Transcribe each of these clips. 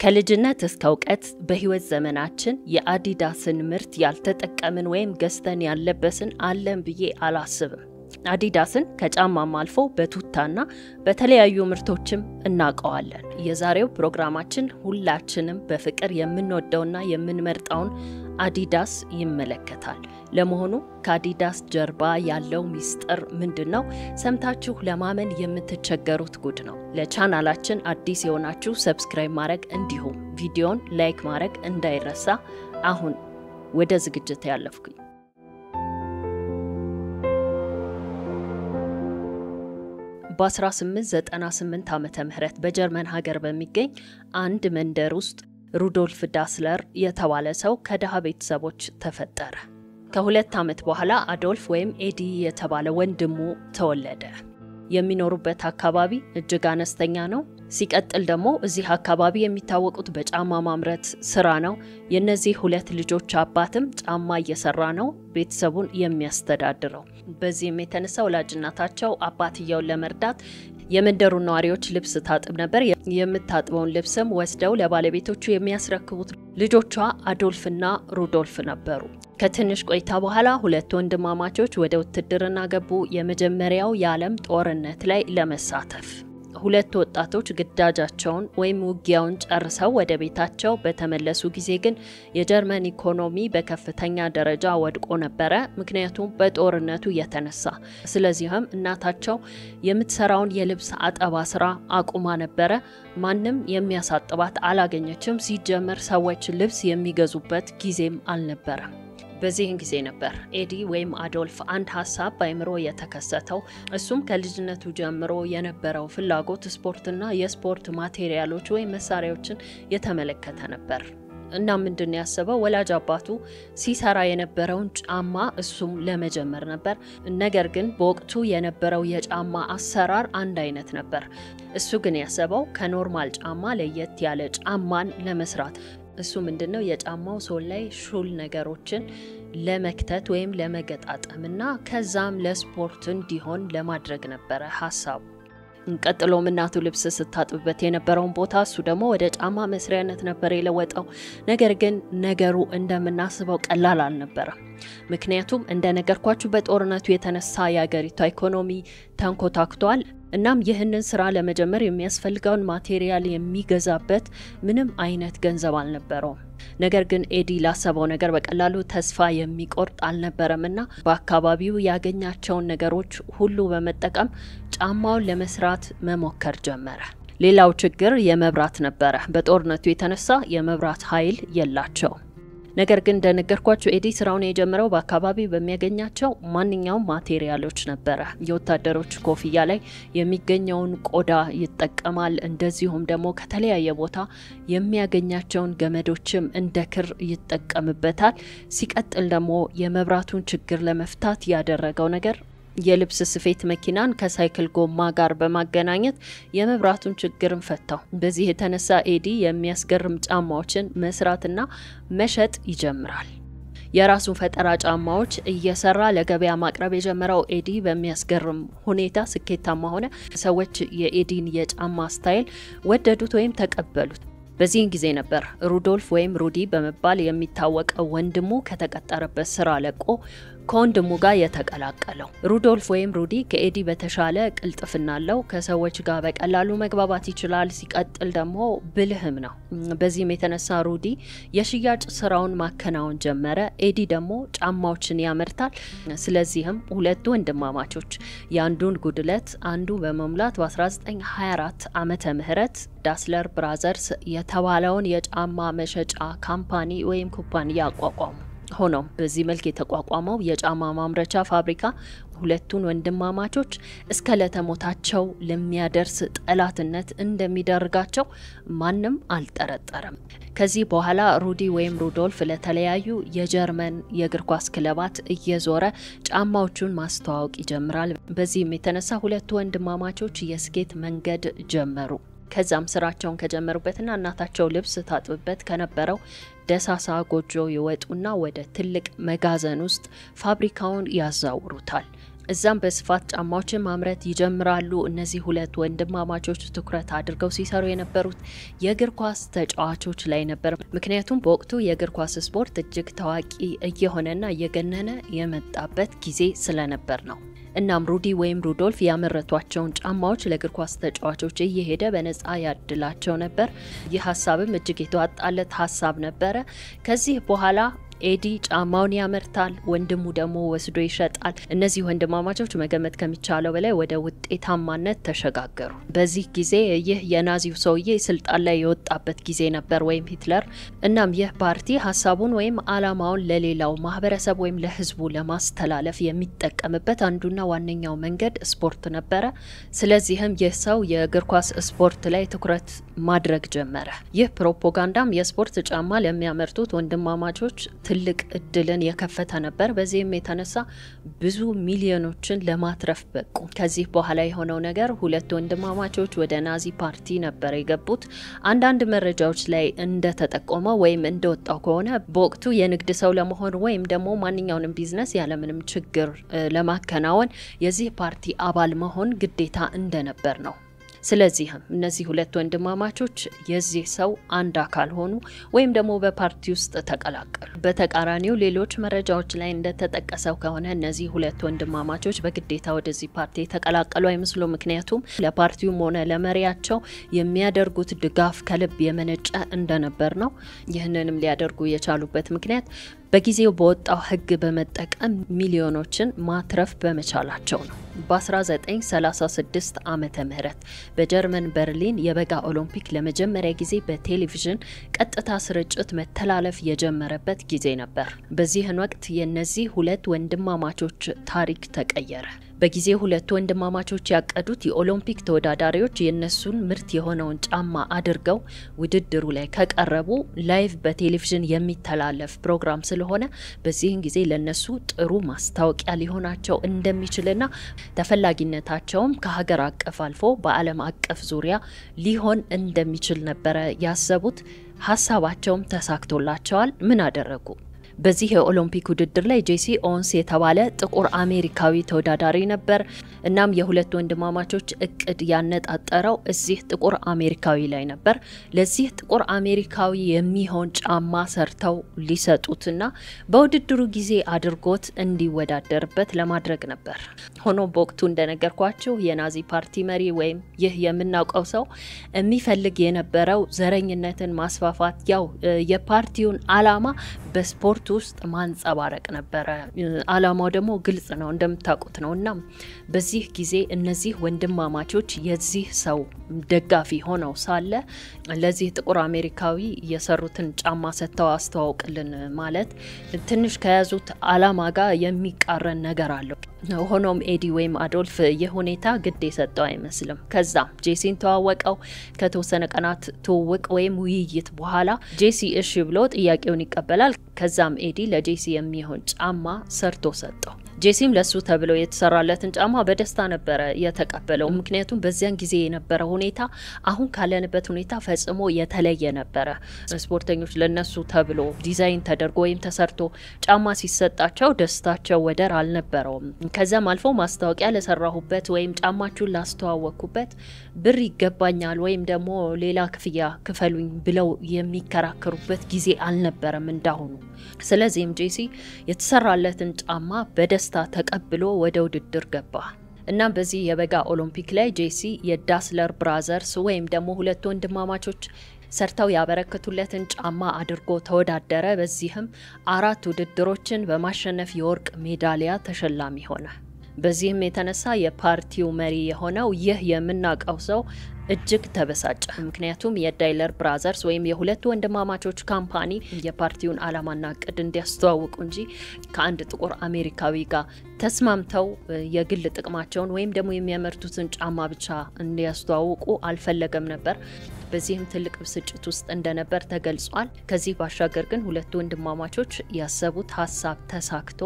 ከልጅነት እስከ እውቀት በህይወት ዘመናችን የአዲዳስን ምርት ያልተጠቀምን ወይም ገዝተን ያልለበስን አለን ብዬ አላስብም። አዲዳስን ከጫማም አልፎ በቱታና በተለያዩ ምርቶችም እናውቀዋለን። የዛሬው ፕሮግራማችን ሁላችንም በፍቅር የምንወደውና የምንመርጠውን አዲዳስ ይመለከታል። ለመሆኑ ከአዲዳስ ጀርባ ያለው ሚስጥር ምንድን ነው? ሰምታችሁ ለማመን የምትቸገሩት ጉድ ነው። ለቻናላችን አዲስ የሆናችሁ subscribe ማድረግ እንዲሁም ቪዲዮን like ማድረግ እንዳይረሳ። አሁን ወደ ዝግጅት ያለፍኩኝ። በ1898 ዓመተ ምህረት በጀርመን ሀገር በሚገኝ አንድ መንደር ውስጥ ሩዶልፍ ዳስለር የተባለ ሰው ከድሃ ቤተሰቦች ተፈጠረ። ከ2 ዓመት በኋላ አዶልፍ ወይም ኤዲ የተባለ ወንድሙ ተወለደ። የሚኖሩበት አካባቢ እጅግ አነስተኛ ነው። ሲቀጥል ደግሞ እዚህ አካባቢ የሚታወቁት በጫማ ማምረት ስራ ነው። የነዚህ ሁለት ልጆች አባትም ጫማ እየሰራ ነው ቤተሰቡን የሚያስተዳድረው። በዚህም የተነሳ ወላጅ እናታቸው አባትየውን ለመርዳት የመንደሩ ነዋሪዎች ልብስ ታጥብ ነበር። የምታጥበውን ልብስም ወስደው ለባለቤቶቹ የሚያስረክቡት ልጆቿ አዶልፍና ሩዶልፍ ነበሩ። ከትንሽ ቆይታ በኋላ ሁለት ወንድማማቾች ወደ ውትድርና ገቡ፣ የመጀመሪያው የዓለም ጦርነት ላይ ለመሳተፍ። ሁለት ወጣቶች ግዳጃቸውን ወይም ውጊያውን ጨርሰው ወደ ቤታቸው በተመለሱ ጊዜ ግን የጀርመን ኢኮኖሚ በከፍተኛ ደረጃ ወድቆ ነበረ፣ ምክንያቱም በጦርነቱ የተነሳ። ስለዚህም እናታቸው የምትሰራውን የልብስ አጠባ ስራ አቁማ ነበረ። ማንም የሚያሳጥባት አላገኘችም። ሲጀመር ሰዎች ልብስ የሚገዙበት ጊዜም አልነበረም። በዚህን ጊዜ ነበር ኤዲ ወይም አዶልፍ አንድ ሀሳብ በአእምሮ የተከሰተው። እሱም ከልጅነቱ ጀምሮ የነበረው ፍላጎት ስፖርትና የስፖርት ማቴሪያሎች ወይም መሳሪያዎችን የተመለከተ ነበር። እና ምንድን ያሰበው ወላጅ አባቱ ሲሰራ የነበረውን ጫማ እሱም ለመጀመር ነበር። ነገር ግን በወቅቱ የነበረው የጫማ አሰራር አንድ አይነት ነበር። እሱ ግን ያሰበው ከ normal ጫማ ለየት ያለ ጫማን ለመስራት፣ እሱ ምንድነው የጫማው sole ላይ ሹል ነገሮችን ለመክተት ወይም ለመገጣጠምና ከዛም ለስፖርት እንዲሆን ለማድረግ ነበረ ሀሳቡ። ቀጥሎም እናቱ ልብስ ስታጥብበት የነበረውን ቦታ እሱ ደግሞ ወደ ጫማ መስሪያነት ነበር የለወጠው። ነገር ግን ነገሩ እንደምናስበው ቀላል አልነበረም። ምክንያቱም እንደነገርኳችሁ በጦርነቱ የተነሳ የሀገሪቷ ኢኮኖሚ ተንኮታክቷል። እናም ይህንን ስራ ለመጀመር የሚያስፈልገውን material የሚገዛበት ምንም አይነት ገንዘብ አልነበረውም። ነገር ግን ኤዲ ላሰበው ነገር በቀላሉ ተስፋ የሚቆርጥ አልነበረምና በአካባቢው ያገኛቸውን ነገሮች ሁሉ በመጠቀም ጫማውን ለመስራት መሞከር ጀመረ። ሌላው ችግር የመብራት ነበረ። በጦርነቱ የተነሳ የመብራት ኃይል የላቸውም። ነገር ግን እንደነገርኳችሁ ኤዲ ስራውን የጀመረው በአካባቢው በሚያገኛቸው ማንኛውም ማቴሪያሎች ነበረ። የወታደሮች ኮፍያ ላይ የሚገኘውን ቆዳ ይጠቀማል። እንደዚሁም ደግሞ ከተለያየ ቦታ የሚያገኛቸውን ገመዶችም እንደ ክር ይጠቀምበታል። ሲቀጥል ደግሞ የመብራቱን ችግር ለመፍታት ያደረገው ነገር የልብስ ስፌት መኪናን ከሳይክል ጎማ ጋር በማገናኘት የመብራቱን ችግርን ፈታው። በዚህ የተነሳ ኤዲ የሚያስገርም ጫማዎችን መስራትና መሸጥ ይጀምራል። የራሱን ፈጠራ ጫማዎች እየሰራ ለገበያ ማቅረብ የጀመረው ኤዲ በሚያስገርም ሁኔታ ስኬታማ ሆነ። ሰዎች የኤዲን የጫማ style ወደዱት ወይም ተቀበሉት። በዚህን ጊዜ ነበር ሩዶልፍ ወይም ሩዲ በመባል የሚታወቀው ወንድሙ ከተቀጠረበት ስራ ለቆ ከወንድሙ ጋር የተቀላቀለው። ሩዶልፍ ወይም ሩዲ ከኤዲ በተሻለ ቅልጥፍና አለው። ከሰዎች ጋር በቀላሉ መግባባት ይችላል። ሲቀጥል ደግሞ ብልህም ነው። በዚህም የተነሳ ሩዲ የሽያጭ ስራውን ማከናወን ጀመረ። ኤዲ ደግሞ ጫማዎችን ያመርታል። ስለዚህም ሁለቱ ወንድማማቾች የአንዱን ጉድለት አንዱ በመሙላት በ1924 ዓመተ ምህረት ዳስለር ብራዘርስ የተባለውን የጫማ መሸጫ company ወይም ኩባንያ አቋቋሙ። ሆኖም በዚህ መልክ የተቋቋመው የጫማ ማምረቻ ፋብሪካ ሁለቱን ወንድማማቾች እስከ ለተሞታቸው ለሚያደርስ ጠላትነት እንደሚደርጋቸው ማንም አልጠረጠረም። ከዚህ በኋላ ሩዲ ወይም ሩዶልፍ ለተለያዩ የጀርመን የእግር ኳስ ክለባት እየዞረ ጫማዎቹን ማስተዋወቅ ይጀምራል። በዚህም የተነሳ ሁለቱ ወንድማማቾች የስኬት መንገድ ጀመሩ። ከዛም ስራቸውን ከጀመሩበትና እናታቸው ልብስ ታጥብበት ከነበረው ደሳሳ ጎጆ ይወጡና ወደ ትልቅ መጋዘን ውስጥ ፋብሪካውን ያዛውሩታል። እዛም በስፋት ጫማዎችን ማምረት ይጀምራሉ። እነዚህ ሁለት ወንድማማቾች ትኩረት አድርገው ሲሰሩ የነበሩት የእግር ኳስ ተጫዋቾች ላይ ነበር። ምክንያቱም በወቅቱ የእግር ኳስ ስፖርት እጅግ ታዋቂ እየሆነና እየገነነ የመጣበት ጊዜ ስለነበር ነው። እናም ሩዲ ወይም ሩዶልፍ ያመረቷቸውን ጫማዎች ለእግር ኳስ ተጫዋቾች እየሄደ በነፃ ያድላቸው ነበር። ይህ ሀሳብም እጅግ የተዋጣለት ሀሳብ ነበረ። ከዚህ በኋላ ኤዲ ጫማውን ያመርታል፣ ወንድሙ ደግሞ ወስዶ ይሸጣል። እነዚህ ወንድማማቾች መገመት ከሚቻለው በላይ ወደ ውጤታማነት ተሸጋገሩ። በዚህ ጊዜ ይህ የናዚው ሰውዬ ስልጣን ላይ የወጣበት ጊዜ ነበር፣ ወይም ሂትለር። እናም ይህ ፓርቲ ሀሳቡን ወይም አላማውን ለሌላው ማህበረሰብ ወይም ለህዝቡ ለማስተላለፍ የሚጠቀምበት አንዱና ዋነኛው መንገድ ስፖርት ነበረ። ስለዚህም ይህ ሰው የእግር ኳስ ስፖርት ላይ ትኩረት ማድረግ ጀመረ። ይህ ፕሮፓጋንዳም የስፖርት ጫማ ለሚያመርቱት ወንድማማቾች ትልቅ እድልን የከፈተ ነበር። በዚህም የተነሳ ብዙ ሚሊዮኖችን ለማትረፍ በቁ። ከዚህ በኋላ የሆነው ነገር ሁለት ወንድማማቾች ወደ ናዚ ፓርቲ ነበር የገቡት። አንዳንድ መረጃዎች ላይ እንደተጠቆመው ወይም እንደወጣው ከሆነ በወቅቱ የንግድ ሰው ለመሆን ወይም ደግሞ ማንኛውንም ቢዝነስ ያለምንም ችግር ለማከናወን የዚህ ፓርቲ አባል መሆን ግዴታ እንደነበር ነው። ስለዚህም እነዚህ ሁለት ወንድማማቾች የዚህ ሰው አንድ አካል ሆኑ ወይም ደግሞ በፓርቲ ውስጥ ተቀላቀሉ። በተቃራኒው ሌሎች መረጃዎች ላይ እንደተጠቀሰው ከሆነ እነዚህ ሁለት ወንድማማቾች በግዴታ ወደዚህ ፓርቲ የተቀላቀሉ አይመስሉም። ምክንያቱም ለፓርቲውም ሆነ ለመሪያቸው የሚያደርጉት ድጋፍ ከልብ የመነጨ እንደነበር ነው። ይህንንም ሊያደርጉ የቻሉበት ምክንያት በጊዜው በወጣው ሕግ በመጠቀም ሚሊዮኖችን ማትረፍ በመቻላቸው ነው። በ1936 ዓመተ ምህረት በጀርመን በርሊን የበጋ ኦሎምፒክ ለመጀመሪያ ጊዜ በቴሌቪዥን ቀጥታ ስርጭት መተላለፍ የጀመረበት ጊዜ ነበር። በዚህን ወቅት የእነዚህ ሁለት ወንድማማቾች ታሪክ ተቀየረ። በጊዜው ሁለቱ ወንድማማቾች ያቀዱት የኦሎምፒክ ተወዳዳሪዎች የእነሱን ምርት የሆነውን ጫማ አድርገው ውድድሩ ላይ ከቀረቡ live በቴሌቪዥን የሚተላለፍ ፕሮግራም ስለሆነ በዚህን ጊዜ ለነሱ ጥሩ ማስታወቂያ ሊሆናቸው እንደሚችልና ተፈላጊነታቸውም ከሀገር አቀፍ አልፎ በዓለም አቀፍ ዙሪያ ሊሆን እንደሚችል ነበረ ያሰቡት። ሀሳባቸውም ተሳክቶላቸዋል። ምን አደረጉ? በዚህ የኦሎምፒክ ውድድር ላይ ጄሲ ኦንስ የተባለ ጥቁር አሜሪካዊ ተወዳዳሪ ነበር። እናም የሁለቱ ወንድማማቾች እቅድ ያነጣጠረው እዚህ ጥቁር አሜሪካዊ ላይ ነበር። ለዚህ ጥቁር አሜሪካዊ የሚሆን ጫማ ሰርተው ሊሰጡትና በውድድሩ ጊዜ አድርጎት እንዲወዳደርበት ለማድረግ ነበር። ሆኖ በወቅቱ እንደነገርኳችሁ የናዚ ፓርቲ መሪ ወይም ይህ የምናውቀው ሰው የሚፈልግ የነበረው ዘረኝነትን ማስፋፋት፣ ያው የፓርቲውን አላማ በስፖርት ውስጥ ማንጸባረቅ ነበረ። አላማው ደግሞ ግልጽ ነው፣ እንደምታውቁት ነው። እና በዚህ ጊዜ እነዚህ ወንድማማቾች የዚህ ሰው ደጋፊ ሆነው ሳለ ለዚህ ጥቁር አሜሪካዊ የሰሩትን ጫማ ሰጥተው አስተዋውቅልን ማለት ትንሽ ከያዙት አላማ ጋር የሚቃረን ነገር አለው። ሆኖም ኤዲ ወይም አዶልፍ ይህ ሁኔታ ግድ የሰጠው አይመስልም። ከዛም ጄሲን ተዋወቀው። ከተወሰነ ቀናት ትውውቅ ወይም ውይይት በኋላ ጄሲ እሺ ብሎ ጥያቄውን ይቀበላል። ከዛም ኤዲ ለጄሲ የሚሆን ጫማ ሰርቶ ሰጠው። ጄሲም ለሱ ተብሎ የተሰራለትን ጫማ በደስታ ነበረ የተቀበለው። ምክንያቱም በዚያን ጊዜ የነበረው ሁኔታ አሁን ካለንበት ሁኔታ ፈጽሞ የተለየ ነበረ። ስፖርተኞች ለነሱ ተብሎ ዲዛይን ተደርጎ ወይም ተሰርቶ ጫማ ሲሰጣቸው ደስታቸው ወደር አልነበረውም። ከዛም አልፎ ማስታወቂያ ለሰራሁበት ወይም ጫማችሁን ላስተዋወቅኩበት ብር ይገባኛል ወይም ደግሞ ሌላ ክፍያ ክፈሉኝ ብለው የሚከራከሩበት ጊዜ አልነበረም እንዳሁኑ። ስለዚህም ጄሲ የተሰራለትን ጫማ በደስታ ተቀብሎ ወደ ውድድር ገባ። እናም በዚህ የበጋ ኦሎምፒክ ላይ ጄሲ የዳስለር ብራዘርስ ወይም ደግሞ ሁለቱ ወንድማማቾች ሰርተው ያበረከቱለትን ጫማ አድርጎ ተወዳደረ። በዚህም 4 ውድድሮችን በማሸነፍ የወርቅ ሜዳሊያ ተሸላሚ ሆነ። በዚህም የተነሳ የፓርቲው መሪ የሆነው ይህ የምናውቀው ሰው እጅግ ተበሳጨ። ምክንያቱም የዳይለር ብራዘርስ ወይም የሁለቱ ወንድማማቾች company የፓርቲውን አላማና እቅድ እንዲያስተዋውቁ እንጂ ከአንድ ጥቁር አሜሪካዊ ጋር ተስማምተው የግል ጥቅማቸውን ወይም ደግሞ የሚያመርቱትን ጫማ ብቻ እንዲያስተዋውቁ አልፈለገም ነበር። በዚህም ትልቅ ብስጭት ውስጥ እንደነበር ተገልጿል። ከዚህ ባሻገር ግን ሁለቱ ወንድማማቾች ያሰቡት ሀሳብ ተሳክቶ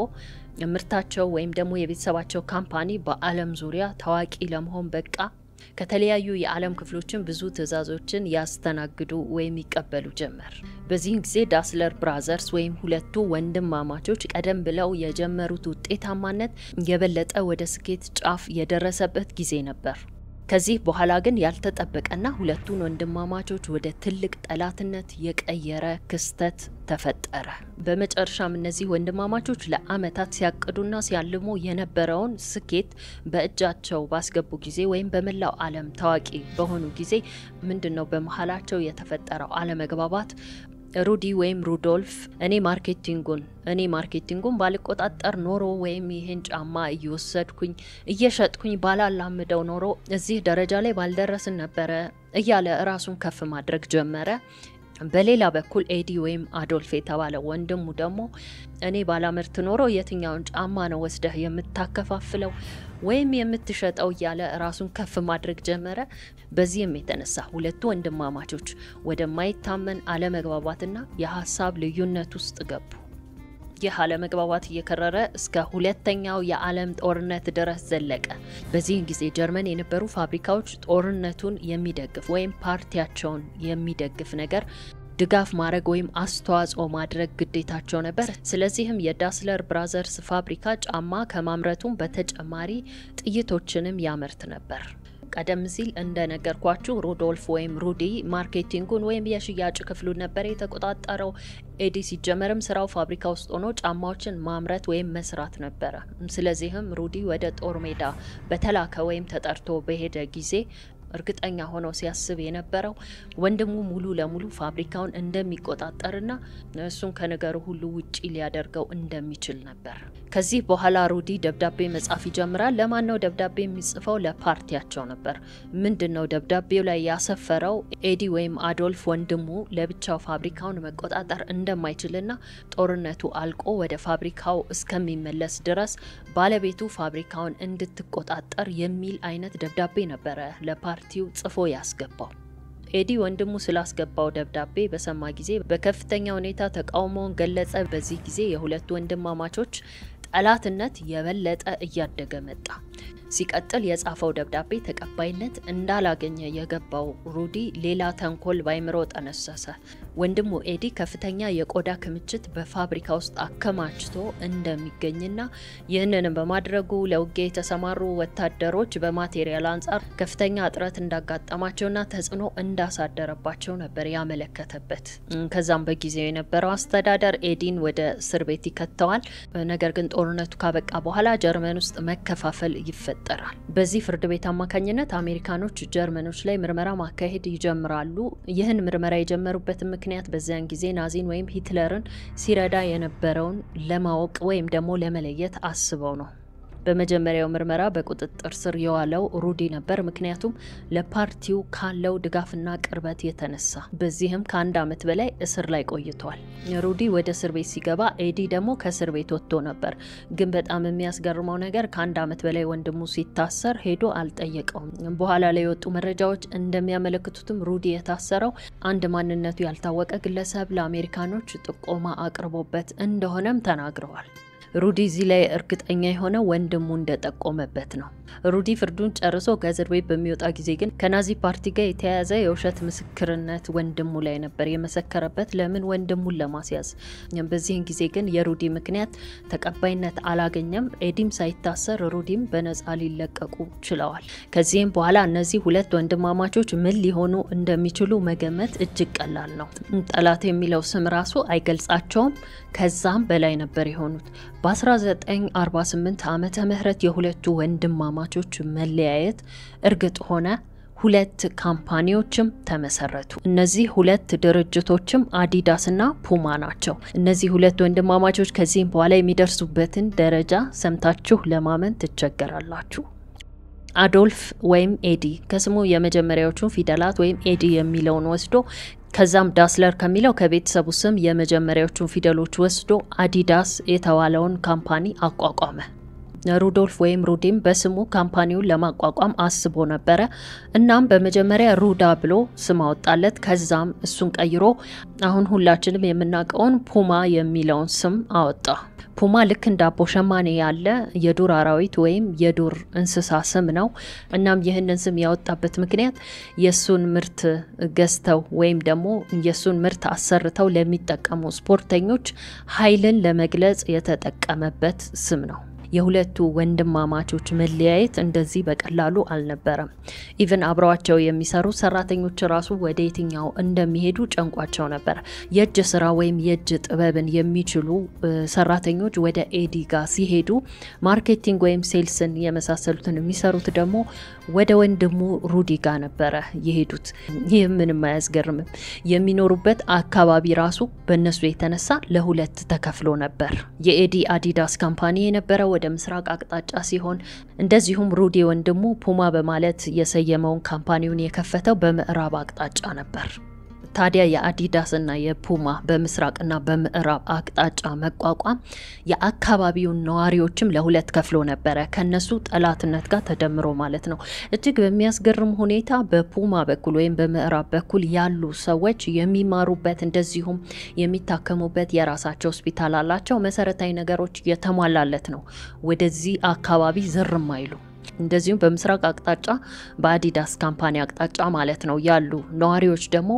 ምርታቸው ወይም ደግሞ የቤተሰባቸው company በዓለም ዙሪያ ታዋቂ ለመሆን በቃ። ከተለያዩ የዓለም ክፍሎችን ብዙ ትዕዛዞችን ያስተናግዱ ወይም ይቀበሉ ጀመር። በዚህን ጊዜ ዳስለር Brothers ወይም ሁለቱ ወንድማማቾች ቀደም ብለው የጀመሩት ውጤታማነት የበለጠ ወደ ስኬት ጫፍ የደረሰበት ጊዜ ነበር። ከዚህ በኋላ ግን ያልተጠበቀና ሁለቱን ወንድማማቾች ወደ ትልቅ ጠላትነት የቀየረ ክስተት ተፈጠረ። በመጨረሻም እነዚህ ወንድማማቾች ለዓመታት ሲያቅዱና ሲያልሙ የነበረውን ስኬት በእጃቸው ባስገቡ ጊዜ ወይም በመላው ዓለም ታዋቂ በሆኑ ጊዜ ምንድነው በመሃላቸው የተፈጠረው አለመግባባት? ሩዲ ወይም ሩዶልፍ እኔ marketing ኡን ባልቆጣጠር ኖሮ ወይም ይህን ጫማ እየወሰድኩኝ እየሸጥኩኝ ባላላምደው ኖሮ እዚህ ደረጃ ላይ ባልደረስን ነበረ እያለ ራሱን ከፍ ማድረግ ጀመረ። በሌላ በኩል ኤዲ ወይም አዶልፍ የተባለ ወንድሙ ደግሞ እኔ ባላመርት ኖሮ የትኛውን ጫማ ነው ወስደህ የምታከፋፍለው ወይም የምትሸጠው እያለ ራሱን ከፍ ማድረግ ጀመረ። በዚህም የተነሳ ሁለቱ ወንድማማቾች ወደማይታመን አለመግባባትና የሀሳብ ልዩነት ውስጥ ገቡ። ይህ አለመግባባት እየከረረ እስከ ሁለተኛው የዓለም ጦርነት ድረስ ዘለቀ። በዚህን ጊዜ ጀርመን የነበሩ ፋብሪካዎች ጦርነቱን የሚደግፍ ወይም ፓርቲያቸውን የሚደግፍ ነገር ድጋፍ ማድረግ ወይም አስተዋጽኦ ማድረግ ግዴታቸው ነበር። ስለዚህም የዳስለር Brothers ፋብሪካ ጫማ ከማምረቱም በተጨማሪ ጥይቶችንም ያመርት ነበር። ቀደም ሲል እንደነገርኳችሁ ሩዶልፍ ወይም ሩዲ marketing ኡን ወይም የሽያጭ ክፍሉን ነበር የተቆጣጠረው። ኤዲ ሲጀመርም ስራው ፋብሪካ ውስጥ ሆኖ ጫማዎችን ማምረት ወይም መስራት ነበረ። ስለዚህም ሩዲ ወደ ጦር ሜዳ በተላከ ወይም ተጠርቶ በሄደ ጊዜ እርግጠኛ ሆኖ ሲያስብ የነበረው ወንድሙ ሙሉ ለሙሉ ፋብሪካውን እንደሚቆጣጠርና እሱን ከነገሩ ሁሉ ውጪ ሊያደርገው እንደሚችል ነበር። ከዚህ በኋላ ሩዲ ደብዳቤ መጻፍ ይጀምራል። ለማን ነው ደብዳቤ የሚጽፈው? ለፓርቲያቸው ነበር። ምንድነው ደብዳቤው ላይ ያሰፈረው? ኤዲ ወይም አዶልፍ ወንድሙ ለብቻው ፋብሪካውን መቆጣጠር እንደማይችልና ጦርነቱ አልቆ ወደ ፋብሪካው እስከሚመለስ ድረስ ባለቤቱ ፋብሪካውን እንድትቆጣጠር የሚል አይነት ደብዳቤ ነበረ ለፓርቲው ጽፎ ያስገባው። ኤዲ ወንድሙ ስላስገባው ደብዳቤ በሰማ ጊዜ በከፍተኛ ሁኔታ ተቃውሞውን ገለጸ። በዚህ ጊዜ የሁለቱ ወንድማማቾች ጠላትነት የበለጠ እያደገ መጣ። ሲቀጥል የጻፈው ደብዳቤ ተቀባይነት እንዳላገኘ የገባው ሩዲ ሌላ ተንኮል ባይምሮ ጠነሰሰ። ወንድሙ ኤዲ ከፍተኛ የቆዳ ክምችት በፋብሪካ ውስጥ አከማችቶ እንደሚገኝና ይህንንም በማድረጉ ለውጊያ የተሰማሩ ወታደሮች በ material አንጻር ከፍተኛ እጥረት እንዳጋጠማቸውና ተጽዕኖ እንዳሳደረባቸው ነበር ያመለከተበት። ከዛም በጊዜው የነበረው አስተዳደር ኤዲን ወደ እስር ቤት ይከተዋል። ነገር ግን ጦርነቱ ካበቃ በኋላ ጀርመን ውስጥ መከፋፈል ይፈጠራል። በዚህ ፍርድ ቤት አማካኝነት አሜሪካኖች ጀርመኖች ላይ ምርመራ ማካሄድ ይጀምራሉ። ይህን ምርመራ የጀመሩበት ምክንያት በዚያን ጊዜ ናዚን ወይም ሂትለርን ሲረዳ የነበረውን ለማወቅ ወይም ደግሞ ለመለየት አስበው ነው። በመጀመሪያው ምርመራ በቁጥጥር ስር የዋለው ሩዲ ነበር፣ ምክንያቱም ለፓርቲው ካለው ድጋፍና ቅርበት የተነሳ። በዚህም ከአንድ ዓመት በላይ እስር ላይ ቆይቷል። ሩዲ ወደ እስር ቤት ሲገባ ኤዲ ደግሞ ከእስር ቤት ወጥቶ ነበር። ግን በጣም የሚያስገርመው ነገር ከአንድ ዓመት በላይ ወንድሙ ሲታሰር ሄዶ አልጠየቀውም። በኋላ ላይ የወጡ መረጃዎች እንደሚያመለክቱትም ሩዲ የታሰረው አንድ ማንነቱ ያልታወቀ ግለሰብ ለአሜሪካኖች ጥቆማ አቅርቦበት እንደሆነም ተናግረዋል። ሩዲ እዚህ ላይ እርግጠኛ የሆነ ወንድሙ እንደጠቆመበት ነው። ሩዲ ፍርዱን ጨርሶ ከእስር ቤት በሚወጣ ጊዜ ግን ከናዚ ፓርቲ ጋር የተያያዘ የውሸት ምስክርነት ወንድሙ ላይ ነበር የመሰከረበት። ለምን? ወንድሙን ለማስያዝ። በዚህን ጊዜ ግን የሩዲ ምክንያት ተቀባይነት አላገኘም። ኤዲም ሳይታሰር ሩዲም በነፃ ሊለቀቁ ችለዋል። ከዚህም በኋላ እነዚህ ሁለት ወንድማማቾች ምን ሊሆኑ እንደሚችሉ መገመት እጅግ ቀላል ነው። ጠላት የሚለው ስም ራሱ አይገልጻቸውም። ከዛም በላይ ነበር የሆኑት። በ1948 ዓመተ ምህረት የሁለቱ ወንድማማቾች መለያየት እርግጥ ሆነ። ሁለት company ዎችም ተመሰረቱ። እነዚህ ሁለት ድርጅቶችም አዲዳስ እና ፑማ ናቸው። እነዚህ ሁለት ወንድማማቾች ከዚህም በኋላ የሚደርሱበትን ደረጃ ሰምታችሁ ለማመን ትቸገራላችሁ። አዶልፍ ወይም ኤዲ ከስሙ የመጀመሪያዎቹን ፊደላት ወይም ኤዲ የሚለውን ወስዶ ከዛም ዳስለር ከሚለው ከቤተሰቡ ስም የመጀመሪያዎቹን ፊደሎች ወስዶ አዲዳስ የተባለውን company አቋቋመ። ሩዶልፍ ወይም ሩዲም በስሙ company ውን ለማቋቋም አስቦ ነበረ። እናም በመጀመሪያ ሩዳ ብሎ ስም አወጣለት። ከዛም እሱን ቀይሮ አሁን ሁላችንም የምናውቀውን ፑማ የሚለውን ስም አወጣ። ፑማ ልክ እንደ አቦ ሸማኔ ያለ የዱር አራዊት ወይም የዱር እንስሳ ስም ነው። እናም ይህንን ስም ያወጣበት ምክንያት የእሱን ምርት ገዝተው ወይም ደግሞ የእሱን ምርት አሰርተው ለሚጠቀሙ ስፖርተኞች ኃይልን ለመግለጽ የተጠቀመበት ስም ነው። የሁለቱ ወንድማማቾች መለያየት እንደዚህ በቀላሉ አልነበረም። Even አብረዋቸው የሚሰሩ ሰራተኞች ራሱ ወደ የትኛው እንደሚሄዱ ጨንቋቸው ነበር። የእጅ ስራ ወይም የእጅ ጥበብን የሚችሉ ሰራተኞች ወደ ኤዲ ጋር ሲሄዱ፣ marketing ወይም sales ን የመሳሰሉትን የሚሰሩት ደግሞ ወደ ወንድሙ ሩዲ ጋር ነበረ የሄዱት። ይህ ምንም አያስገርምም። የሚኖሩበት አካባቢ ራሱ በእነሱ የተነሳ ለሁለት ተከፍሎ ነበር። የኤዲ አዲዳስ company የነበረው ወደ ምስራቅ አቅጣጫ ሲሆን እንደዚሁም ሩዲ ወንድሙ ፑማ በማለት የሰየመውን company ውን የከፈተው በምዕራብ አቅጣጫ ነበር። ታዲያ የአዲዳስ እና የፑማ በምስራቅና በምዕራብ አቅጣጫ መቋቋም የአካባቢውን ነዋሪዎችም ለሁለት ከፍሎ ነበረ፣ ከነሱ ጠላትነት ጋር ተደምሮ ማለት ነው። እጅግ በሚያስገርም ሁኔታ በፑማ በኩል ወይም በምዕራብ በኩል ያሉ ሰዎች የሚማሩበት እንደዚሁም የሚታከሙበት የራሳቸው ሆስፒታል አላቸው። መሰረታዊ ነገሮች የተሟላለት ነው። ወደዚህ አካባቢ ዝርም አይሉ። እንደዚሁም በምስራቅ አቅጣጫ በአዲዳስ company አቅጣጫ ማለት ነው ያሉ ነዋሪዎች ደግሞ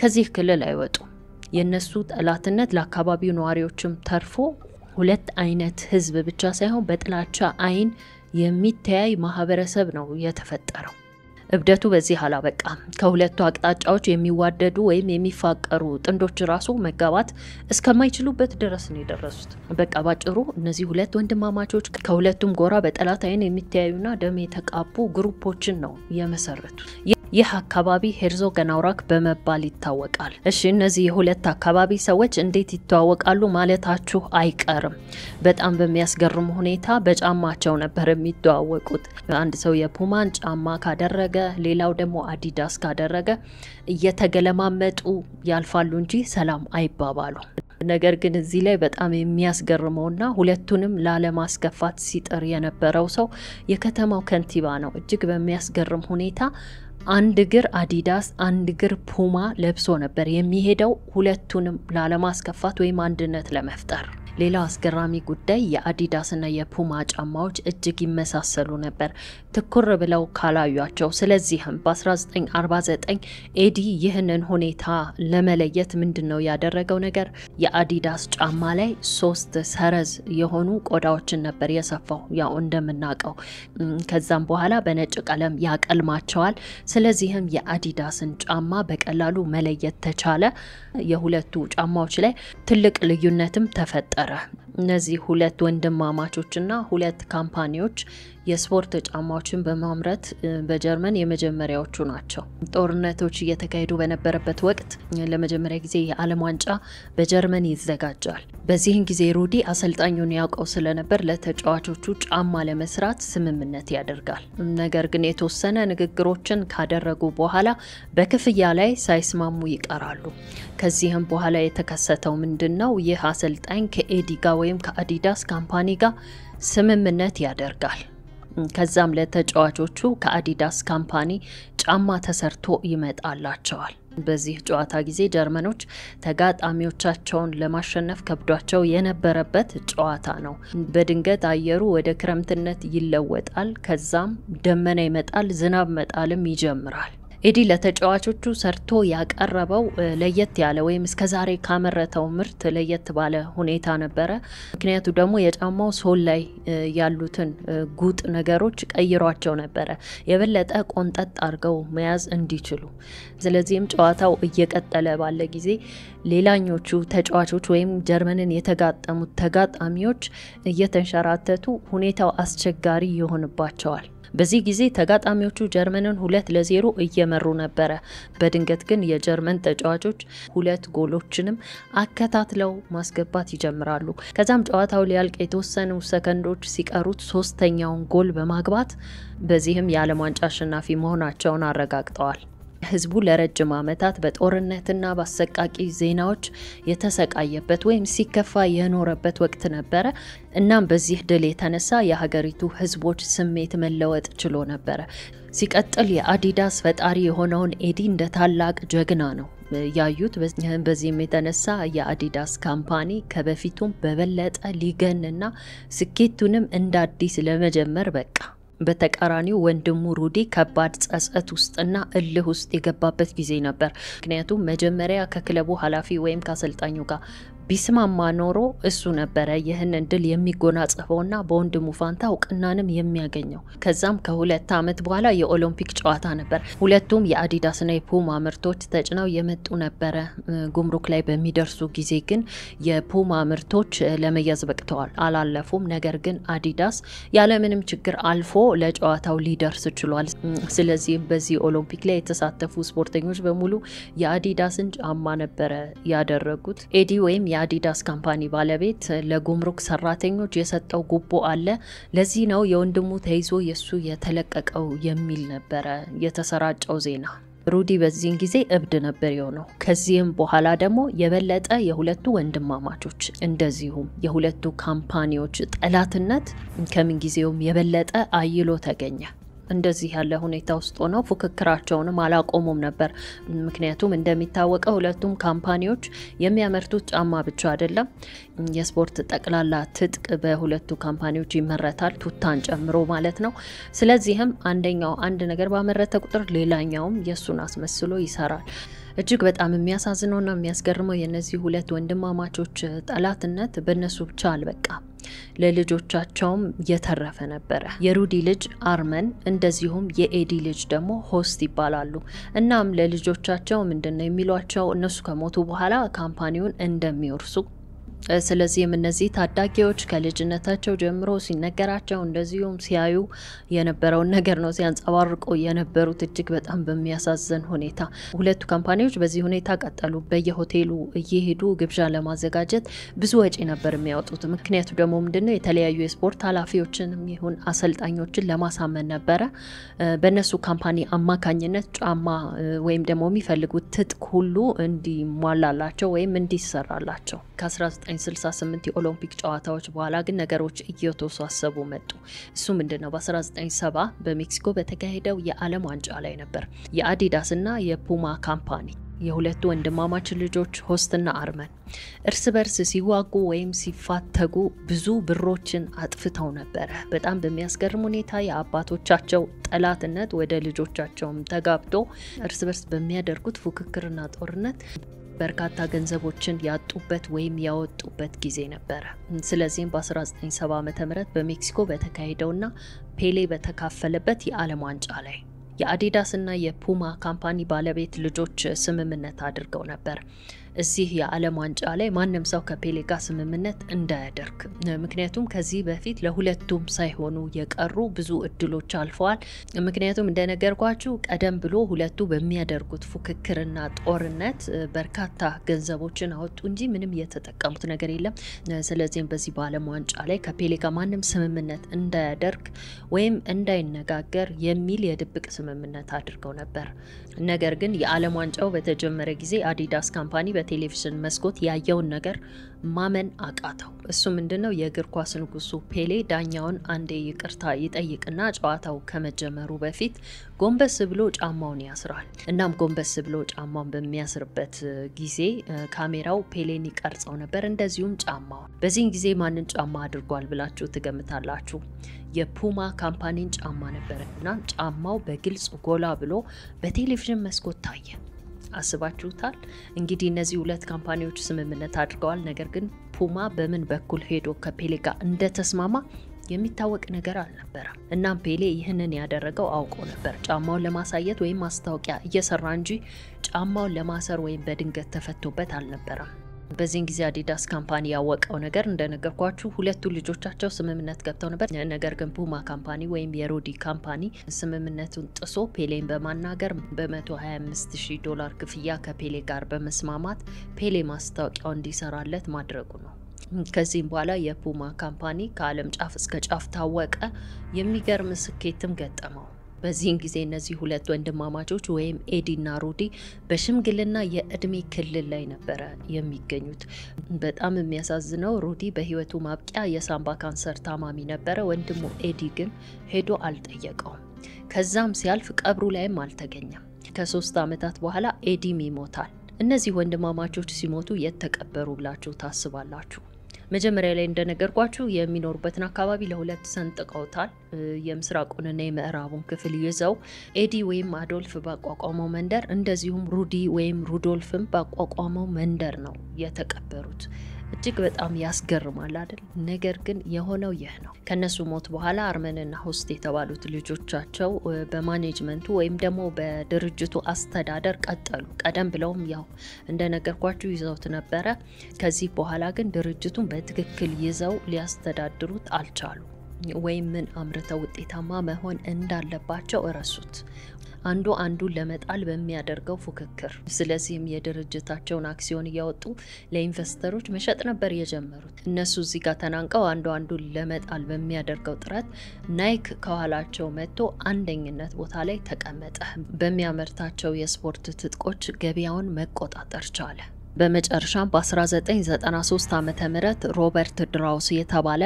ከዚህ ክልል አይወጡም። የነሱ ጠላትነት ለአካባቢው ነዋሪዎችም ተርፎ ሁለት አይነት ሕዝብ ብቻ ሳይሆን በጥላቻ አይን የሚተያይ ማህበረሰብ ነው የተፈጠረው። እብደቱ በዚህ አላበቃም። ከሁለቱ አቅጣጫዎች የሚዋደዱ ወይም የሚፋቀሩ ጥንዶች ራሱ መጋባት እስከማይችሉበት ድረስ ነው የደረሱት። በቃ ባጭሩ እነዚህ ሁለት ወንድማማቾች ከሁለቱም ጎራ በጠላት አይን የሚተያዩና ደም የተቃቡ group ኦችን ነው የመሰረቱት። ይህ አካባቢ ሄርዞገናውራክ በመባል ይታወቃል። እሺ፣ እነዚህ የሁለት አካባቢ ሰዎች እንዴት ይተዋወቃሉ ማለታችሁ አይቀርም። በጣም በሚያስገርም ሁኔታ በጫማቸው ነበር የሚተዋወቁት። አንድ ሰው የፑማን ጫማ ካደረገ፣ ሌላው ደግሞ አዲዳስ ካደረገ እየተገለማመጡ ያልፋሉ እንጂ ሰላም አይባባሉ። ነገር ግን እዚህ ላይ በጣም የሚያስገርመውና ሁለቱንም ላለማስከፋት ሲጥር የነበረው ሰው የከተማው ከንቲባ ነው። እጅግ በሚያስገርም ሁኔታ አንድ እግር አዲዳስ አንድ እግር ፑማ ለብሶ ነበር የሚሄደው፣ ሁለቱንም ላለማስከፋት ወይም አንድነት ለመፍጠር። ሌላው አስገራሚ ጉዳይ የአዲዳስና የፑማ ጫማዎች እጅግ ይመሳሰሉ ነበር ትኩር ብለው ካላዩቸው። ስለዚህም በ1949 ኤዲ ይህንን ሁኔታ ለመለየት ምንድን ነው ያደረገው ነገር? የአዲዳስ ጫማ ላይ 3 ሰረዝ የሆኑ ቆዳዎችን ነበር የሰፋው፣ ያው እንደምናውቀው። ከዛም በኋላ በነጭ ቀለም ያቀልማቸዋል። ስለዚህም የአዲዳስን ጫማ በቀላሉ መለየት ተቻለ። የሁለቱ ጫማዎች ላይ ትልቅ ልዩነትም ተፈጠረ። እነዚህ ሁለት ወንድማማቾችና ሁለት company ዎች የስፖርት ጫማዎችን በማምረት በጀርመን የመጀመሪያዎቹ ናቸው። ጦርነቶች እየተካሄዱ በነበረበት ወቅት ለመጀመሪያ ጊዜ የዓለም ዋንጫ በጀርመን ይዘጋጃል። በዚህን ጊዜ ሩዲ አሰልጣኙን ያውቀው ስለነበር ለተጫዋቾቹ ጫማ ለመስራት ስምምነት ያደርጋል። ነገር ግን የተወሰነ ንግግሮችን ካደረጉ በኋላ በክፍያ ላይ ሳይስማሙ ይቀራሉ። ከዚህም በኋላ የተከሰተው ምንድን ነው? ይህ አሰልጣኝ ከኤዲ ጋር ወይም ከአዲዳስ company ጋር ስምምነት ያደርጋል። ከዛም ለተጫዋቾቹ ከአዲዳስ company ጫማ ተሰርቶ ይመጣላቸዋል። በዚህ ጨዋታ ጊዜ ጀርመኖች ተጋጣሚዎቻቸውን ለማሸነፍ ከብዷቸው የነበረበት ጨዋታ ነው። በድንገት አየሩ ወደ ክረምትነት ይለወጣል። ከዛም ደመና ይመጣል፣ ዝናብ መጣልም ይጀምራል። ኤዲ ለተጫዋቾቹ ሰርቶ ያቀረበው ለየት ያለ ወይም እስከዛሬ ካመረተው ምርት ለየት ባለ ሁኔታ ነበረ። ምክንያቱ ደግሞ የጫማው sole ላይ ያሉትን ጉጥ ነገሮች ቀይሯቸው ነበረ የበለጠ ቆንጠጥ አድርገው መያዝ እንዲችሉ። ስለዚህም ጨዋታው እየቀጠለ ባለ ጊዜ ሌላኞቹ ተጫዋቾች ወይም ጀርመንን የተጋጠሙት ተጋጣሚዎች እየተንሸራተቱ ሁኔታው አስቸጋሪ ይሆንባቸዋል። በዚህ ጊዜ ተጋጣሚዎቹ ጀርመንን 2-0 እየመሩ ነበረ። በድንገት ግን የጀርመን ተጫዋቾች 2 ጎሎችንም አከታትለው ማስገባት ይጀምራሉ። ከዛም ጨዋታው ሊያልቅ የተወሰኑ ሰከንዶች ሲቀሩት 3ኛውን ጎል በማግባት በዚህም የዓለም ዋንጫ አሸናፊ መሆናቸውን አረጋግጠዋል። ህዝቡ ለረጅም ዓመታት በጦርነትና በአሰቃቂ ዜናዎች የተሰቃየበት ወይም ሲከፋ የኖረበት ወቅት ነበረ። እናም በዚህ ድል የተነሳ የሀገሪቱ ህዝቦች ስሜት መለወጥ ችሎ ነበረ። ሲቀጥል የአዲዳስ ፈጣሪ የሆነውን ኤዲ እንደ ታላቅ ጀግና ነው ያዩት። በዚህም የተነሳ የአዲዳስ ካምፓኒ ከበፊቱም በበለጠ ሊገንና ስኬቱንም እንደ አዲስ ለመጀመር በቃ። በተቃራኒው ወንድሙ ሩዲ ከባድ ጸጸት ውስጥና እልህ ውስጥ የገባበት ጊዜ ነበር። ምክንያቱም መጀመሪያ ከክለቡ ኃላፊ ወይም ከአሰልጣኙ ጋር ቢስማማ ኖሮ እሱ ነበረ ይህንን ድል የሚጎናጸፈውና በወንድሙ ፋንታ እውቅናንም የሚያገኘው። ከዛም ከ2 ዓመት በኋላ የኦሎምፒክ ጨዋታ ነበር። ሁለቱም የአዲዳስና የፑማ ምርቶች ተጭነው የመጡ ነበረ። ጉምሩክ ላይ በሚደርሱ ጊዜ ግን የፑማ ምርቶች ለመያዝ በቅተዋል፣ አላለፉም። ነገር ግን አዲዳስ ያለምንም ችግር አልፎ ለጨዋታው ሊደርስ ችሏል። ስለዚህም በዚህ ኦሎምፒክ ላይ የተሳተፉ ስፖርተኞች በሙሉ የአዲዳስን ጫማ ነበረ ያደረጉት። ኤዲ ወይም የአዲዳስ ካምፓኒ ባለቤት ለጉምሩክ ሰራተኞች የሰጠው ጉቦ አለ። ለዚህ ነው የወንድሙ ተይዞ የሱ የተለቀቀው የሚል ነበረ የተሰራጨው ዜና። ሩዲ በዚህን ጊዜ እብድ ነበር የሆነው። ከዚህም በኋላ ደግሞ የበለጠ የሁለቱ ወንድማማቾች እንደዚሁም የሁለቱ ካምፓኒዎች ጠላትነት ከምንጊዜውም የበለጠ አይሎ ተገኘ። እንደዚህ ያለ ሁኔታ ውስጥ ሆነው ፉክክራቸውንም አላቆሙም ነበር። ምክንያቱም እንደሚታወቀው ሁለቱም ካምፓኒዎች የሚያመርቱት ጫማ ብቻ አይደለም። የስፖርት ጠቅላላ ትጥቅ በሁለቱ ካምፓኒዎች ይመረታል፣ ቱታን ጨምሮ ማለት ነው። ስለዚህም አንደኛው አንድ ነገር ባመረተ ቁጥር ሌላኛውም የእሱን አስመስሎ ይሰራል። እጅግ በጣም የሚያሳዝነውና የሚያስገርመው የእነዚህ ሁለት ወንድማማቾች ጠላትነት በእነሱ ብቻ አልበቃም፣ ለልጆቻቸውም የተረፈ ነበረ። የሩዲ ልጅ አርመን እንደዚሁም የኤዲ ልጅ ደግሞ ሆስት ይባላሉ። እናም ለልጆቻቸው ምንድነው የሚሏቸው? እነሱ ከሞቱ በኋላ ካምፓኒውን እንደሚወርሱ። ስለዚህም እነዚህ ታዳጊዎች ከልጅነታቸው ጀምሮ ሲነገራቸው እንደዚሁም ሲያዩ የነበረውን ነገር ነው ሲያንጸባርቁ የነበሩት። እጅግ በጣም በሚያሳዝን ሁኔታ ሁለቱ ካምፓኒዎች በዚህ ሁኔታ ቀጠሉ። በየሆቴሉ እየሄዱ ግብዣ ለማዘጋጀት ብዙ ወጪ ነበር የሚያወጡት። ምክንያቱ ደግሞ ምንድነው? የተለያዩ የስፖርት ኃላፊዎችንም ይሁን አሰልጣኞችን ለማሳመን ነበረ። በእነሱ ካምፓኒ አማካኝነት ጫማ ወይም ደግሞ የሚፈልጉት ትጥቅ ሁሉ እንዲሟላላቸው ወይም እንዲሰራላቸው። ከ1968 የኦሎምፒክ ጨዋታዎች በኋላ ግን ነገሮች እየተወሳሰቡ መጡ። እሱ ምንድነው? በ1970 በሜክሲኮ በተካሄደው የዓለም ዋንጫ ላይ ነበር የአዲዳስ እና የፑማ ካምፓኒ የሁለቱ ወንድማማች ልጆች ሆስትና አርመን እርስ በርስ ሲዋጉ ወይም ሲፋተጉ ብዙ ብሮችን አጥፍተው ነበረ። በጣም በሚያስገርም ሁኔታ የአባቶቻቸው ጠላትነት ወደ ልጆቻቸውም ተጋብቶ እርስ በርስ በሚያደርጉት ፉክክርና ጦርነት በርካታ ገንዘቦችን ያጡበት ወይም ያወጡበት ጊዜ ነበረ። ስለዚህም በ1970 ዓ.ም በሜክሲኮ በተካሄደውና ፔሌ በተካፈለበት የዓለም ዋንጫ ላይ የአዲዳስ እና የፑማ ካምፓኒ ባለቤት ልጆች ስምምነት አድርገው ነበር። እዚህ የዓለም ዋንጫ ላይ ማንም ሰው ከፔሌ ጋር ስምምነት እንዳያደርግ። ምክንያቱም ከዚህ በፊት ለሁለቱም ሳይሆኑ የቀሩ ብዙ እድሎች አልፈዋል። ምክንያቱም እንደነገርኳችሁ ቀደም ብሎ ሁለቱ በሚያደርጉት ፉክክርና ጦርነት በርካታ ገንዘቦችን አወጡ እንጂ ምንም የተጠቀሙት ነገር የለም። ስለዚህም በዚህ በዓለም ዋንጫ ላይ ከፔሌ ጋር ማንም ስምምነት እንዳያደርግ ወይም እንዳይነጋገር የሚል የድብቅ ስምምነት አድርገው ነበር። ነገር ግን የዓለም ዋንጫው በተጀመረ ጊዜ አዲዳስ ካምፓኒ በቴሌቪዥን መስኮት ያየውን ነገር ማመን አቃተው። እሱ ምንድነው? የእግር ኳስ ንጉሱ ፔሌ ዳኛውን አንዴ ይቅርታ ይጠይቅና ጨዋታው ከመጀመሩ በፊት ጎንበስ ብሎ ጫማውን ያስራል። እናም ጎንበስ ብሎ ጫማውን በሚያስርበት ጊዜ ካሜራው ፔሌን ይቀርጸው ነበር፣ እንደዚሁም ጫማውን። በዚህን ጊዜ ማንን ጫማ አድርጓል ብላችሁ ትገምታላችሁ? የፑማ ካምፓኒን ጫማ ነበር እና ጫማው በግልጽ ጎላ ብሎ በቴሌቪዥን መስኮት ታየ። አስባችሁታል? እንግዲህ እነዚህ ሁለት ካምፓኒዎች ስምምነት አድርገዋል። ነገር ግን ፑማ በምን በኩል ሄዶ ከፔሌ ጋር እንደተስማማ የሚታወቅ ነገር አልነበረም። እናም ፔሌ ይህንን ያደረገው አውቆ ነበር። ጫማውን ለማሳየት ወይም ማስታወቂያ እየሰራ እንጂ ጫማውን ለማሰር ወይም በድንገት ተፈቶበት አልነበረም። በዚህን ጊዜ አዲዳስ ካምፓኒ ያወቀው ነገር እንደነገርኳችሁ ሁለቱ ልጆቻቸው ስምምነት ገብተው ነበር። ነገር ግን ፑማ ካምፓኒ ወይም የሩዲ ካምፓኒ ስምምነቱን ጥሶ ፔሌን በማናገር በ125,000 ዶላር ክፍያ ከፔሌ ጋር በመስማማት ፔሌ ማስታወቂያው እንዲሰራለት ማድረጉ ነው። ከዚህም በኋላ የፑማ ካምፓኒ ከዓለም ጫፍ እስከ ጫፍ ታወቀ። የሚገርም ስኬትም ገጠመው። በዚህን ጊዜ እነዚህ ሁለት ወንድማማቾች ወይም ኤዲና ሩዲ በሽምግልና የእድሜ ክልል ላይ ነበረ የሚገኙት። በጣም የሚያሳዝነው ሩዲ በህይወቱ ማብቂያ የሳምባ ካንሰር ታማሚ ነበረ። ወንድሙ ኤዲ ግን ሄዶ አልጠየቀውም። ከዛም ሲያልፍ ቀብሩ ላይም አልተገኘም። ከ3 ዓመታት በኋላ ኤዲም ይሞታል። እነዚህ ወንድማማቾች ሲሞቱ የት ተቀበሩ ብላችሁ ታስባላችሁ? መጀመሪያ ላይ እንደነገርኳችሁ የሚኖሩበትን አካባቢ ለሁለት ሰንጥቀውታል። የምስራቁንና የምዕራቡን ክፍል ይዘው ኤዲ ወይም አዶልፍ ባቋቋመው መንደር፣ እንደዚሁም ሩዲ ወይም ሩዶልፍም ባቋቋመው መንደር ነው የተቀበሩት። እጅግ በጣም ያስገርማል አይደል? ነገር ግን የሆነው ይህ ነው። ከነሱ ሞት በኋላ አርመንና ሆስት የተባሉት ልጆቻቸው በማኔጅመንቱ ወይም ደግሞ በድርጅቱ አስተዳደር ቀጠሉ። ቀደም ብለውም ያው እንደነገርኳችሁ ይዘውት ነበረ። ከዚህ በኋላ ግን ድርጅቱን በትክክል ይዘው ሊያስተዳድሩት አልቻሉ። ወይም ምን አምርተው ውጤታማ መሆን እንዳለባቸው እረሱት። አንዱ አንዱን ለመጣል በሚያደርገው ፉክክር። ስለዚህም የድርጅታቸውን አክሲዮን እያወጡ ለኢንቨስተሮች መሸጥ ነበር የጀመሩት። እነሱ እዚህ ጋር ተናንቀው አንዱ አንዱን ለመጣል በሚያደርገው ጥረት ናይክ ከኋላቸው መጥቶ አንደኝነት ቦታ ላይ ተቀመጠ። በሚያመርታቸው የስፖርት ትጥቆች ገበያውን መቆጣጠር ቻለ። በመጨረሻም በ1993 ዓመተ ምህረት ሮበርት ድራውስ የተባለ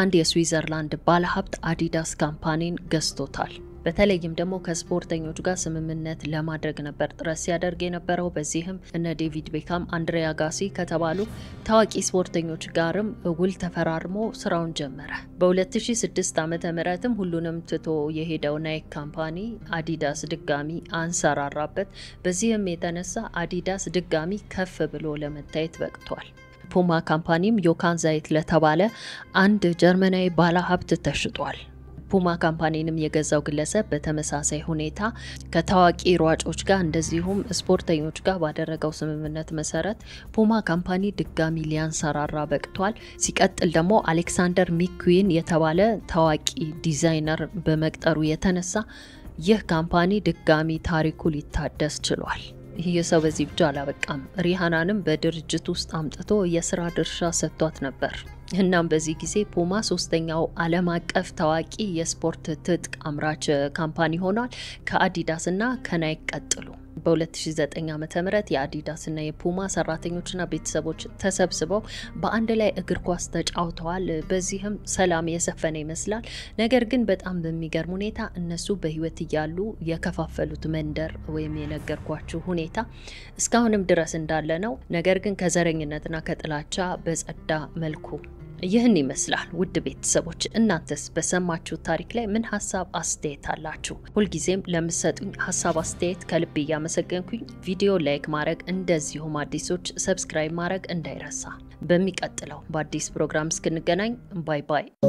አንድ የስዊዘርላንድ ባለሀብት አዲዳስ ካምፓኒን ገዝቶታል። በተለይም ደግሞ ከስፖርተኞች ጋር ስምምነት ለማድረግ ነበር ጥረት ሲያደርግ የነበረው። በዚህም እነ ዴቪድ ቤካም፣ አንድሬ አጋሲ ከተባሉ ታዋቂ ስፖርተኞች ጋርም ውል ተፈራርሞ ስራውን ጀመረ። በ2006 ዓመተ ምህረትም ሁሉንም ትቶ የሄደው ናይክ ካምፓኒ አዲዳስ ድጋሚ አንሰራራበት። በዚህም የተነሳ አዲዳስ ድጋሚ ከፍ ብሎ ለመታየት በቅቷል። ፑማ ካምፓኒም ዮካን ዛይት ለተባለ አንድ ጀርመናዊ ባለሀብት ተሽጧል። ፑማ ካምፓኒንም የገዛው ግለሰብ በተመሳሳይ ሁኔታ ከታዋቂ ሯጮች ጋር እንደዚሁም ስፖርተኞች ጋር ባደረገው ስምምነት መሰረት ፑማ ካምፓኒ ድጋሚ ሊያንሰራራ በቅቷል። ሲቀጥል ደግሞ አሌክሳንደር ሚኩዊን የተባለ ታዋቂ ዲዛይነር በመቅጠሩ የተነሳ ይህ ካምፓኒ ድጋሚ ታሪኩ ሊታደስ ችሏል። ይህ ሰው በዚህ ብቻ አላበቃም። ሪሃናንም በድርጅት ውስጥ አምጥቶ የስራ ድርሻ ሰጥቷት ነበር። እናም በዚህ ጊዜ ፑማ ሶስተኛው ዓለም አቀፍ ታዋቂ የስፖርት ትጥቅ አምራች ካምፓኒ ሆኗል፣ ከአዲዳስ እና ከናይክ ቀጥሎ። በ2009 ዓመተ ምህረት የአዲዳስ እና የፑማ ሰራተኞችና ቤተሰቦች ተሰብስበው በአንድ ላይ እግር ኳስ ተጫውተዋል። በዚህም ሰላም የሰፈነ ይመስላል። ነገር ግን በጣም በሚገርም ሁኔታ እነሱ በህይወት እያሉ የከፋፈሉት መንደር ወይም የነገርኳችሁ ሁኔታ እስካሁንም ድረስ እንዳለ ነው። ነገር ግን ከዘረኝነትና ከጥላቻ በጸዳ መልኩ ይህን ይመስላል። ውድ ቤተሰቦች እናንተስ በሰማችሁ ታሪክ ላይ ምን ሀሳብ አስተያየት አላችሁ? ሁልጊዜም ለምትሰጡኝ ሀሳብ አስተያየት ከልብ እያመሰገንኩኝ ቪዲዮ like ማድረግ እንደዚሁም አዲሶች subscribe ማድረግ እንዳይረሳ። በሚቀጥለው በአዲስ ፕሮግራም እስክንገናኝ bye bye።